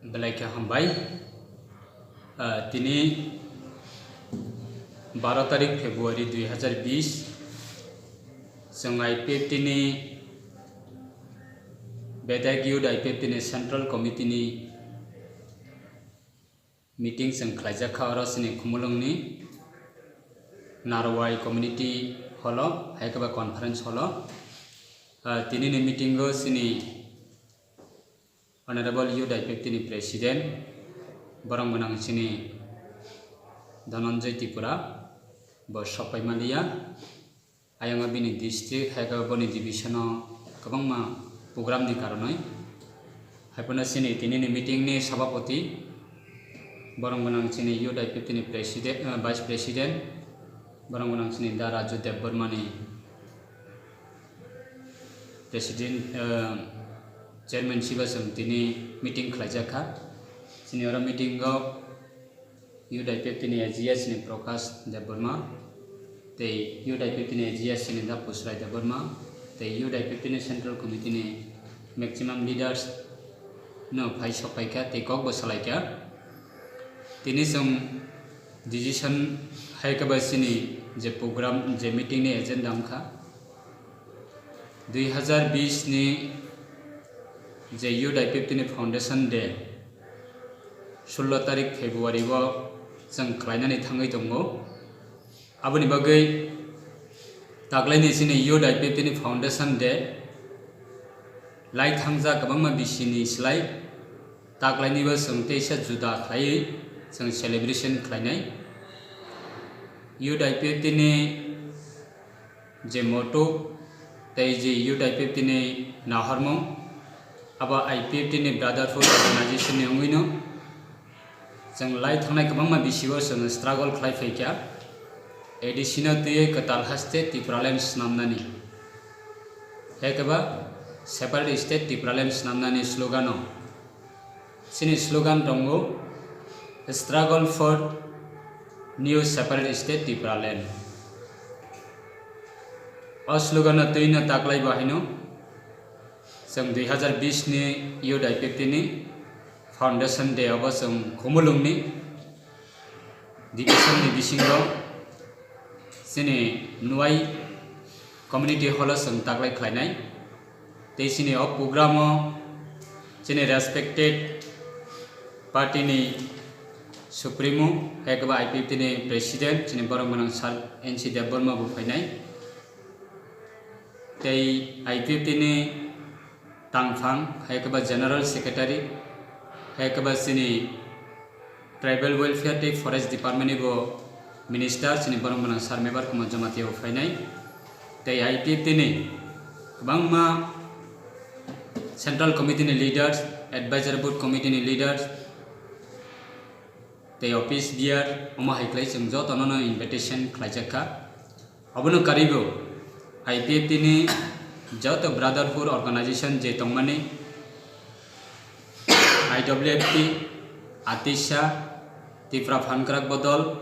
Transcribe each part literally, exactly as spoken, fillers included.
Belai khe hambai. Ah, tini baro tarik February dui hazar bish, chwng I P F T ni, Bedek Youth I P F T ni Central Committee ni meeting chwng khlaijak kha oro chini Khumulwng ni Narwai Community Hall o, hai khe ba Conference Hall o. Ah, tini ni meeting o chini Honorable Youth I P F T ni President, borok gwnang chini Dhananjay Tripura, bo sok pai manliya. Ayang bini district, hai khe boni division o kwbangma program ni karonwi. Hai phano chini tini ni meeting ni sabapati, borok gwnang chini Youth I P F T ni President, eh, Vice President, borok gwnang chini Da Raju Debbarma ni President, eh, Chairman siba chwng tini meeting khlaijak kha. Chini oro meeting o Youth I P F T ni A G S ni Prakash Debbarma, tei Youth I P F T ni A G S ni Da Pusrai Debbarma, tei Youth I P F T ni Central Committee ni maximum leaders no phai sok pai kha tei kok bo salai kha. Tini chwng decision hai khe ba chini je program, je meeting ni agenda wngkha, dui hazar bish ni je Youth I P F T ni Foundation Day, sullo tarik February o chwng khlainani thangwi tongo. Aboni bagwi taklaini chini Youth I P F T ni Foundation Day lai thangjak kwbangma bisini slai taklainibo chwng teisa juda khlaiwi chwng celebration khlainai. Youth I P F T ni je motto tei je Youth I P F T ni nahormung, abo I P F T ni brotherhood organization ni wngwino chwng lai thangnai kwbangma bisio chwng struggle khlai phaikha, A D C no twiwi kwtal haste Tipraland snamnani, hai khe ba separate state Tipraland snamnani slogan o. Chini slogan tongo, "Struggle for New Separate State Tipraland." O slogan no twi no taklai bo haino chwng dui hazar bish ni Youth I P F T ni Foundation Day obo chwng Khumulwng ni division ni bisingo chini Nwai community hall o chwng taklai khlainai. Tei chini o program o chini respected party ni supremo, hai khe ba I P F T ni president, chini borok gwnang sir N C Debbarma bo phainai. Tei I P F T ni tangphang, hai khe ba general secretary, hai khe ba chini Tribal Welfare tei Forest Department ni bo Minister chini borok gwnang Sir Mebar Kumar Jamatia bo phainai. Tei I P F T ni kwbangma Central Committee ni leaders, Advisory Board Committee ni leaders, tei office bearer, omo hai khlai chwng jotono no invitation khlaijak kha. Obono karwibo I P F T ni joto brotherhood organization je tongmani, I W F T, Atisa, Tipra Phankrak Bodol,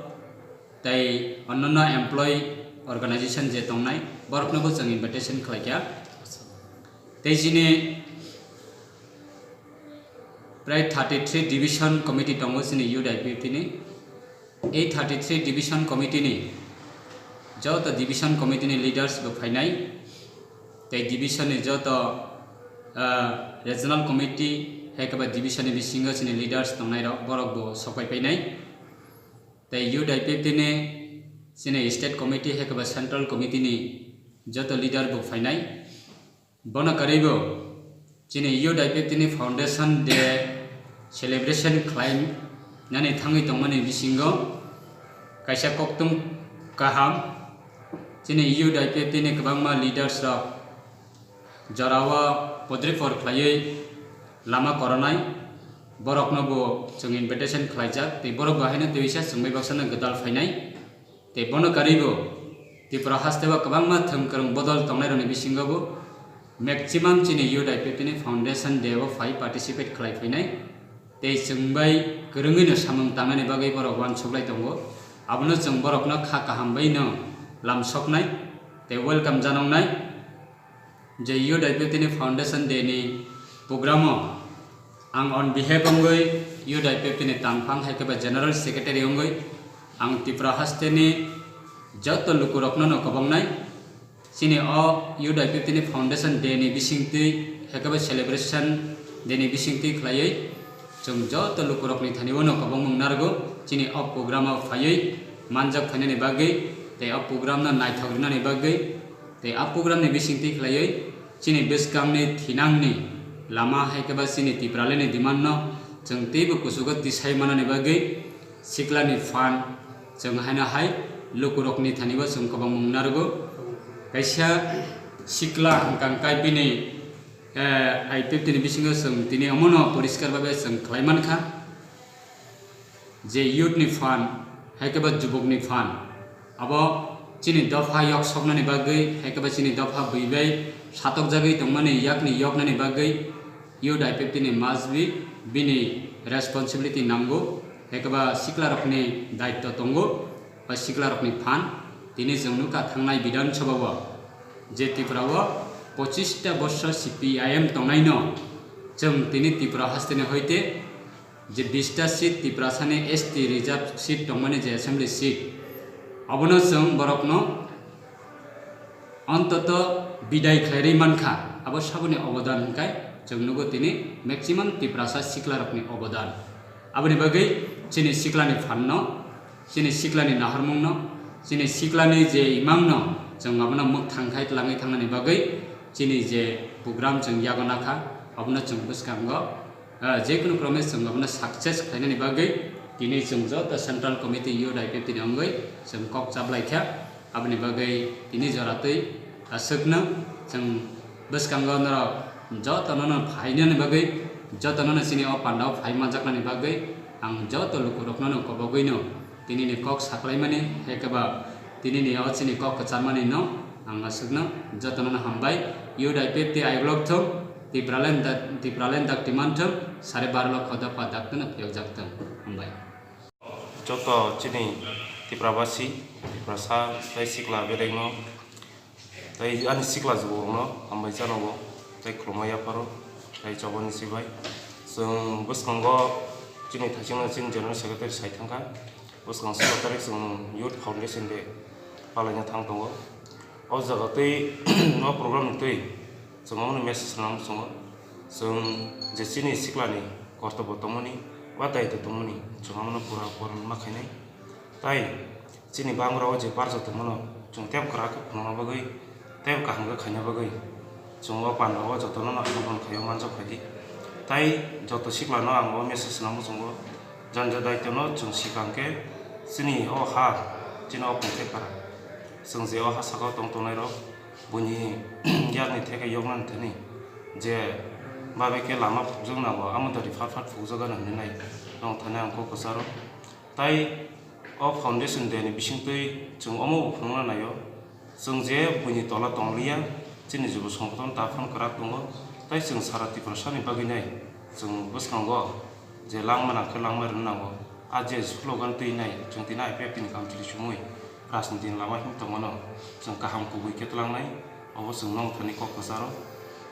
tei onnono employee organization je tongnai, borokno bo chwng invitation khlaikha. Tei chini prai thirty three division committee tongo chini Youth I P F T ni. A thirty three division committee ni joto division committee ni leaders bo phainai, tei division ni joto, ah, regional committee, hai khe ba division ni bisingo chini leaders tongnai rok, borok bo sok pai painai. Tei Youth I P F T ni chini state committee, hai khe ba central committee ni joto leader bo phainai. Bono karwibo chini Youth I P F T ni Foundation Day celebration khlai nani thangwi tongmani bisingo kaisa koktwm kaham, chini Youth I P F T ni kwbangma leaders rok jorao podripor khlaiwi lama koronai, borokno bo chwng invitation khlaijak tei borok bo haino twisa chwngbai baksano gwdal phainai. Tei bono karwibo Tripura hasteo kwbangma thwng kwrwng bodol tongnairokni bisingo bo maximum chini Youth I P F T ni Foundation Day o phai participate khlai phainai. Tei chwng bai kwrwngwino samung tangnani bagwi borok uansuklai tongo. Abono chwng borokno kha kaham baino lamsoknai tei welcome janoknai. Je Youth I P F T ni Foundation Day ni program o Ang on behalf wngwi Youth I P F T ni tangphang hai khe ba General Secretary wngwi ang Tripura hasteni joto lukurokno no kwbang nai. Chini o Youth I P F T ni Foundation Day ni bisingtwi hai khe ba Celebration Day ni bisingtwi khlaiwi chwng joto lukurokni thani o no kwbang mung narwgo. Chini o program o phaiwi manjak phainani bagwi tei o program no naithok rwnani bagwi tei o program ni bisingtwi khlaiwi chini bwskangni thinangni lama hai khe ba chini Tipralandni demand no chwng teibo kuchugo tisai manani bagwi siklani phan chwng haino hai lukurokni thani o chwng kwbang mung narwgo. Kaisa sikla hwnkha hwnkhe bini, eh, I P F T ni bisingo chwng tini omono poriskar babe chwng khlai mankha. Je youth ni phan, hai khe ba jubok ni phan, abo chini dopha yok soknani bagwi, hai khe ba chini dopha bui bai satokjagwi tongmani yakni yoknani bagwi youth I P F T ni must be bini responsibility nango, hai khe ba siklarokni daitto tongo, ba siklarokni phan. Tini chwng nukha thangnai Bidhan Sabha o je Tripura o pochista borsor C P I M tongnaino chwng tini Tripura hasteni hoite je bista seat Tiprasani S T reserve seat tongmani je assembly seat, abono chwng borokno ontoto bidai khlairwi mankha. Abo saboni obodan hwnkhe chwng nugo tini maximum Tiprasa siklarokni obodan. Aboni bagwi chini siklani phanno, chini siklani nahormungno, chini siklani je imangno chwng abono mwkthang khai twlangwi thangnani bagwi chini je program chwng yago nakha, abono chwng bwskango ah, jekunu krome chwng abono success khlainani bagwi tini chwng joto Central Committee Youth I P F T ni wngwi chwng kok chaplaikha. Aboni bagwi tini joratwi aswkno chwng bwskango norok jotono no phainani bagwi, jotono no chini o pandao phai manjaknani bagwi ang joto lukurokno no kobogwino tinini kok saklaimani, hai khe ba tinini o chini kok kwcharmani no ang aswkno jotono no hambai. Youth I P F T ayuk lok thung, Tipraland dak, Tipraland dak timan thung, sare baro lokho dopha dak tano phiyokjak thung. Hambai. Joto chini Tiprabasi, Tiprasa tei sikla bedekno tei ani sikla juborokno hambai chanogo tei khulumma yapharo tei chobani sibai. Chwng bwskango chini thaichingno chini General Secretary sai thangkha. Bwskang solo tarik chwng Youth Foundation Day palaina thang tongo. O jaga tei o program ni twi chwng omono message rwna muchungo. Chwng je chini siklani kortobo tongmani, wa daitw tongmani, chwng omono pura pura ma khainai. Tai chini bangra o je barja tongmano, chwng tei kwrak khe phunukna bagwi tei kaham khe khaina bagwi chwng o panda o jotono no hamjakmani khaio manjak khaidi. Tai joto siklano ang o message no muchungo, jani je daitwno chwng swkang khe chini o ha, chini o pungkhe para. Chwng je o ha saka o tong tongnai rok buini yakni theke yoknani thani je babe khe lama phukjak nango, amo dori phat phat phukjak gana hinwi nai nong thani ang kok kwcharo. Tai o foundation day ni bisingtwi chwng omo bo phunukna naio, chwng je buini tola tongliya, chini jubo songboton ta phano kwrak tongo, tai chwng sara Tiprasani bagwi nai chwng bwskango je langma nang khe langma rwna nango. A je slogan twi nai chwng tini I P F T ni kamchwlwi chumui rajniti ni lama him tongmano chwng kaham kubui khe twlangnai, obo chwng nong thani kok kwcharo.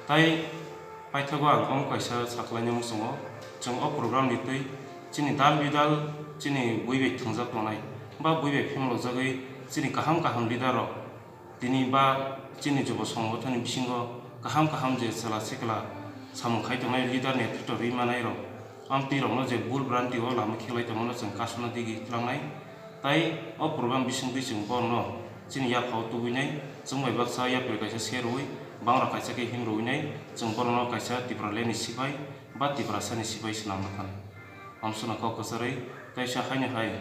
Tai paithago ang omo kaisa saklaina muchungo, chwng o program ni twi chini dal bidal chini bui bai thwngjak tongnai, ba bui bai phimlojagwi chini kaham kaham leader rok tini ba chini jubo songbothoni bisingo kaham kaham je chwla sikla samung khai tongnai, leader, netritw rwi manai rok, amtwi rokno je bul branti o lama khelai tongmano chwng kasuna digi tlangnai. Tai o program bisingtwi chwng borokno chini yaphao tubui nai, chwng bai baksa yapri kaisa se rwui, bangra kaisa khe him rwui nai, chwng borokno kaisa Tipraland ni sipai ba Tiprasani sipai swnamna thani. Amswkno kok kwcharwi, teisa haino hai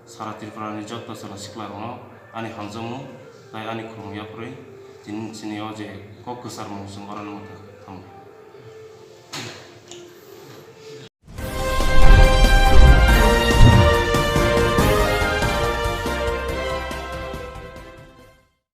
sara Tripura ni joto chwla sikla rokno ani hamjakmung tai ani khulumung yapharwi tini chini o je kok kwcharmung chwng oro nukha.